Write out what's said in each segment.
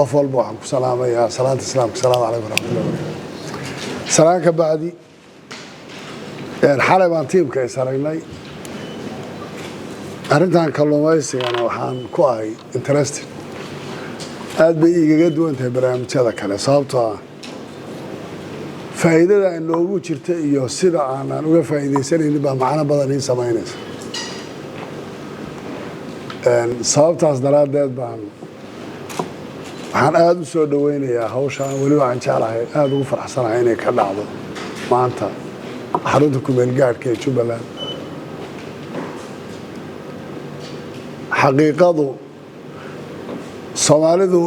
Qof walba waxaan ku salaamayaa salaanta Islaamka. Asalaamu calaykum waraxmatullahi wabarakatu. Salaan ka bacdi, xalay baan tiimka is aragnay. Arrintan kalluumaysigana waxaan ku ahay interested. Aad bay igaga duwan tahay barnaamijyada kale, sababtoo ah faa'iidada ay noogu jirta iyo sida aanan uga faa'iidaysanaynin baa macno badan ii samaynaysa. Sababtaas daraaddeed baan waxaan aada u soo dhoweynayaa hawshaan. Weliba aan jeclahay, aada ugu faraxsanahay inay ka dhacdo maanta xarunta kumeel gaadhka ee Jubbaland. Xaqiiqadu, Soomaalidu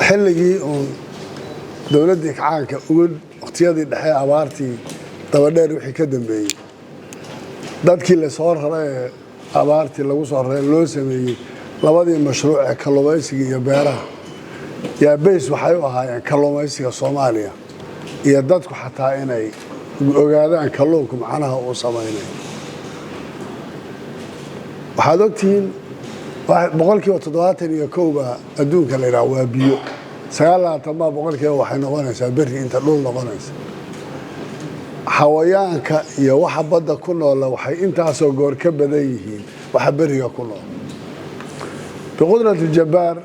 xilligii uun dowladdii kacaanka uga wakhtiyadii dhexe, abaartii dabadheer wixii ka dambeeyey, dadkii lasoo raray ee abaartii lagu soo raray loo sameeyey labadii mashruuc ee kalluumaysiga iyo beeraha yaa base waxay u ahaayeen kalluumaysiga Soomaaliya iyo dadku xataa inay ogaadaan kalluunku macnaha uu samaynayo. Waxaad ogtihiin, 71% baa adduunka la yidhaha waa biyo, 29 baa boqolkiiba waxay noqonaysaa berri, inta dhul noqonaysa. Xawayaanka iyo waxa badda ku noola waxay intaasoo goor ka badan yihiin waxa berriga ku nool. Biqudrat iljabbaar,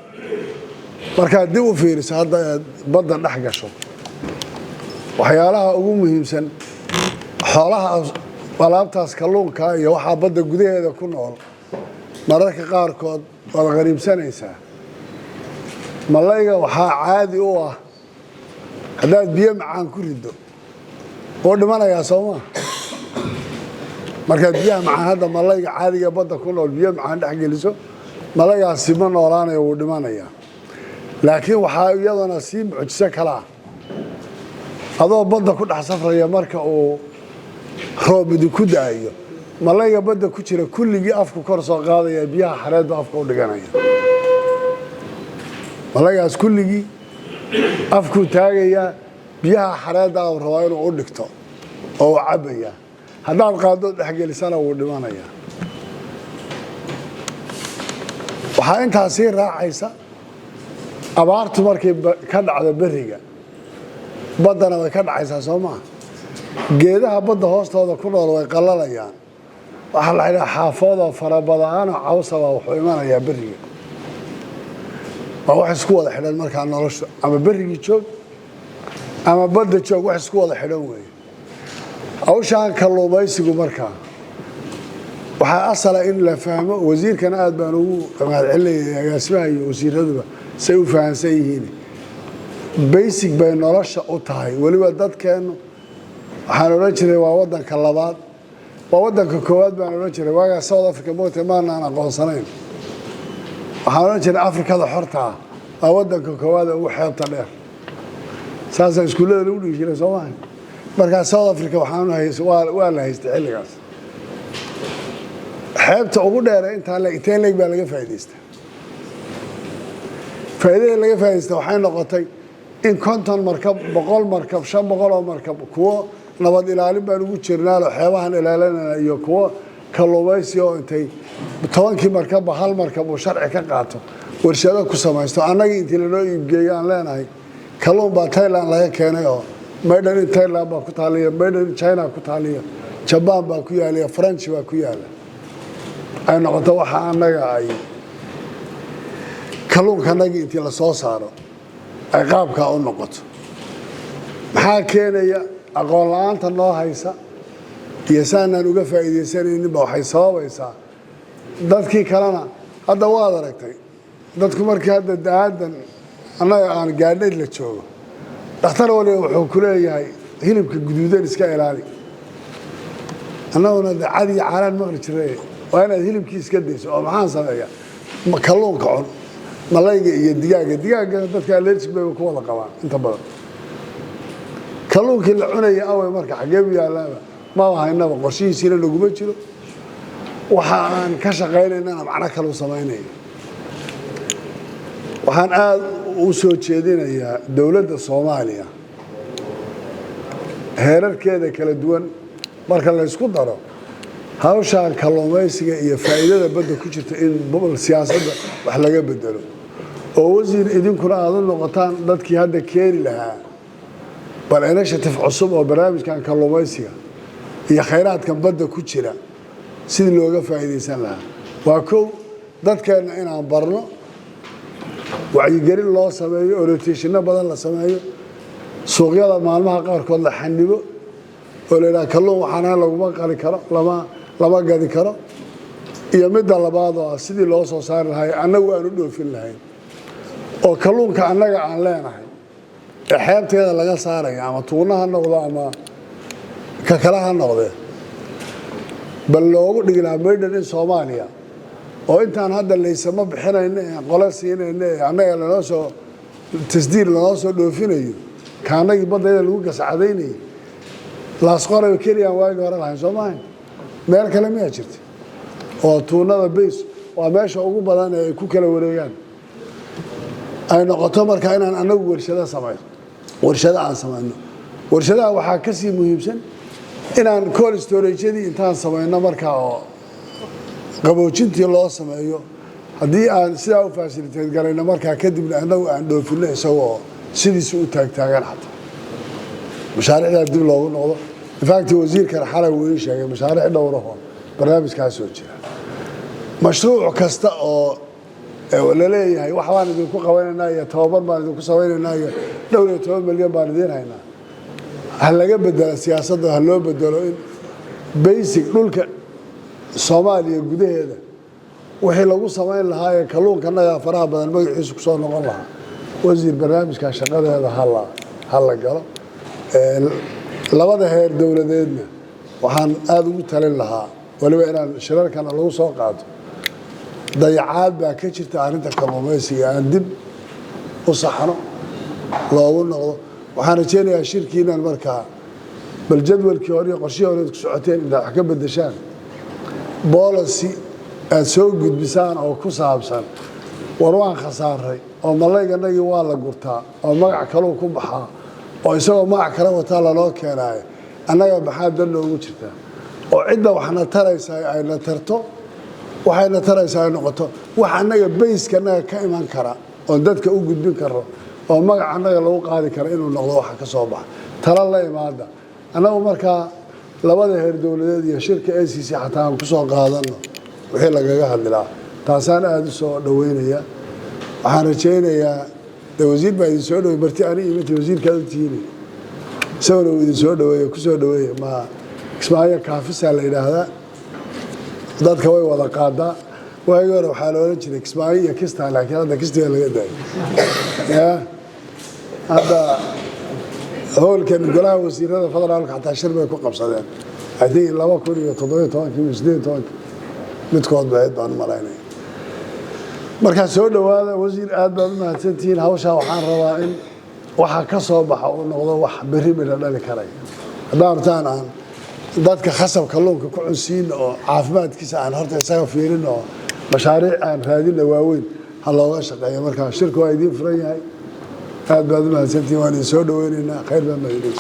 markaad dib u fiiriso hadda aad badda dhex gasho, waxyaalaha ugu muhiimsan, xoolaha, alaabtaas kalluunka iyo waxaa badda gudaheeda ku nool, mararka qaarkood waad qariibsanaysaa. Malayga waxaa caadi u ah haddaad biyo macaan ku riddo, wuu dhimanayaa, soo maa? Markaad biyaha macaan hadda malayga caadiga badda ku nool biyo macaan dhex geliso, malaygaasi ma noolaanayo, wuu dhimanayaa. Laakiin waxaa iyadana sii mucjiso kale ah, adoo badda ku dhex safraya, marka uu roob idinku da'ayo, malayga badda ku jira kulligii afku kor soo qaadaya, biyaha xareed ba afka u dhiganaya. Malaygaas kulligii afkuu taagayaa, biyaha xareedda uu rabaa inuu u dhigto oo uu cabbayaa. Haddaad qaaddood dhexgelisana, wuu dhimanayaa. Waxaa intaa sii raacaysa, abaartu markay ka dhacdo berriga, baddana way ka dhacaysaa, soo maa? Geedaha badda hoostooda ku nool way qallalayaan. Waxaa la xidhaha xaafoodoo farabadaanoo cawsabaa wuxuu imanayaa berriga. Waa wax isku wada xidhan. Markaa nolosha ama berrigii joog ama badda joog, wax isku wada xidhan weeye. Hawshaan kalluumaysigu markaa waxaa asala in la fahmo. Wasiirkana aad baan ugu mahadcelinaya, agaasimaha iyo wasiiraduba say u fahamsan yihiin. Basic bay nolosha u tahay. Weliba dadkeennu, waxaan odhan jiray waa waddanka labaad, waa waddanka koowaad baan odhan jiray waagaa South Africa moogta maanaan aqoonsanayn. Waxaan odhan jiray Afrikada xorta ah waa waddanka koowaad ee ugu xeebta dheer. Saasaa iskuullada lagu dhigi jiray, soo maha? Markaa South Africa waxaan waa la haystay xilligaas. Xeebta ugu dheere intaa intee leeg baa laga faa'idaystaa? Faa'iidada laga faaidaysta waxay noqotay in 50 markab, 100 markab, 500 oo markab, kuwo nabad ilaalin baan ugu jirnaalo xeebahan ilaalinana iyo kuwo kalluumaysi oo intay 10kii markabba hal markab uu sharci ka qaato, warshado ku samaysto, annagii intii lanoo iibgeeyo aan leenahay kalluun baa Thailand laga keenay oo made in Thailand baa ku taaliya, made in China ku taaliya, Jabaan baa ku yaaliya, French baa ku yaala, ay noqoto waxa annaga ay kalluunkanagii intii lasoo saaro ay qaabkaa u noqoto. Maxaa keenaya? Aqoon la-aanta noo haysa iyo saanaan uga faa'iidaysanayninba waxay sababaysaa. Dadkii kalena hadda waad aragtay, dadku markii hadda daadan annaga aan gaadhay la joogo, dhakhtar waliba wuxuu ku leeyahay hilibka guduudan iska ilaali. Annaguna de cadi caanaan maqli jiray, waa inaad hilibkii iska dayso. Oo maxaan sameeyaa? Kalluunka cun, malayga iyo digaaga. Digaaggana dadka allergic bayba ku wada qabaan inta badan. Kalluunkii la cunaya awey? Marka xaggee bu yaalaaba? Maba haynaba, qorshihiisiina naguma jiro. Waxa aan ka shaqaynaynana macno kalu samaynaya. Waxaan aada u soo jeedinayaa dowladda Soomaaliya heerarkeeda kala duwan, marka la ysku daro hawshaan kalluumaysiga iyo faa'iidada badda ku jirta, in siyaasadda wax laga bedelo. Oo wasiir, idinkuna aada u noqotaan dadkii hadda keeni lahaa bal initiative cusub oo barnaamijkan kalluumaysiga iyo khayraadkan badda ku jira sidii looga faa'iidaysan lahaa. Waa kow, dadkeenna inaan barno, wacyigelin loo sameeyo, orientation-no badan la sameeyo, suuqyada maalmaha qaarkood la xanibo oo la yidhaha kalluun waxaana laguma qali karo, lama gadi karo. Iyo midda labaad oo ah sidii loo soo saari lahay, annagu aan u dhoofin lahayn, oo kalluunka annaga aan leenahay ee xeebteeda laga saaraya, ama tuuna ha noqdo ama ka kale ha noqdee, bal loogu dhigi lahaa maydhan in Soomaaliya oo intaan hadda laysama bixinayno ee qole siinayno ee annaga lanoo soo tasdiir lanoo soo dhoofinayo, kaanagii baddayda lagu gascadaynayay. Laasqoray keliyaan waagii hore lahayn, soo maahayn? Meel kale miyaa jirta oo tuunada base waa meesha ugu badan ee ay ku kala wareegaan ay noqoto? Marka inaan anagu warshado samayno, warshado aan samayno. Warshadaha waxaa ka sii muhiimsan inaan cold storage-yadii intaan samayno markaa oo qaboojintii loo sameeyo. Haddii aan sidaa u facilitate garayno, markaa kadibna annagu aan dhoofinno isagoo sidiisa u taagtaagan. Xataa mashaariicdaa dib loogu noqdo. In fact, wasiirkan xalay wuu ii sheegay mashaariic dhowraho barnaamijkaasoo jira. Mashruuc kasta oo la leeyahay wax baan idinku qabanaynaa iyo tababar baan idinku samaynaynaa iyo dhowr iyo toban milyan baan idiin haynaa, ha laga bedelo siyaasadda, ha loo bedelo in basic dhulka Soomaaliya gudaheeda wixii lagu samayn lahaa ee kalluunkanaga faraha badan magaciisu kusoo noqon lahaa. Wasiir, barnaamijka shaqadeeda hala galo. Labada heer dowladeedna waxaan aada ugu talin lahaa waliba inaan shirarkana lagu soo qaato. Dayacaad baa ka jirta arrinta kalluumaysiga, aan dib u saxno, loogu noqdo. Waxaan rajeynayaa shirkiinan markaa bal jadwalkii hore iyo qorshihii horeed ku socoteen intaad wax ka bedeshaan, policy aad soo gudbisaan oo ku saabsan war waan khasaaray oo malayganagii waa la gurtaa oo magac kaluu ku baxaa oo isagoo magac kale wataa lanoo keenaayo, annaga maxaa dan noogu jirtaa, oo cidda waxna taraysa ayna tarto, waxayna taraysaa ay noqoto wax annaga base-ka annaga ka iman kara oon dadka u gudbin karo oo magac annaga lagu qaadi kara inuu noqdo. Waxa ka soo baxa tala la imaada. Annagu markaa labada heer dowladeed iyo shirka ACC xataa aan ku soo qaadano wixii lagaga hadli lahaa. Taasaan aada u soo dhaweynaya. Waxaan rajaynayaa de wasiir baa idin soo dhawey marti ani imanta wasiirkaad u tihiin, isaguna uu idin soo dhaweeye. Ku soo dhaweeye. Ma Kismaayo kaafisaa la yidhaahdaa, dadka way wada qaadaa. Waagii hore waxaa la odhan jiray Kismaayo iyo Kista, laakiin hadda Kistiga laga daayo. Ya hadda hoolkan golaha wasiirada federaalka xataa shir bay ku qabsadeen, I think 2017-kii iyo 18-kii midkood bahayd baan u malaynaya. Markaa soo dhowaada wasiir, aad baad u mahadsantihiin. Hawshaa waxaan rabaa in waxa ka soo baxa uu noqdo wax berri midha dhali karaya. Haddaan rabtaan aan dadka khasab kalluunka ku cunsiin oo caafimaadkiisa aan horta isaga fiirin oo mashaariic aan raadina waaweyn ha looga shaqeeyo. Markaa shirku waa idiin furan yahay. Aad baad u mahadsantihiin, waan idin soo dhaweynaynaa. Khayr baan baa idin.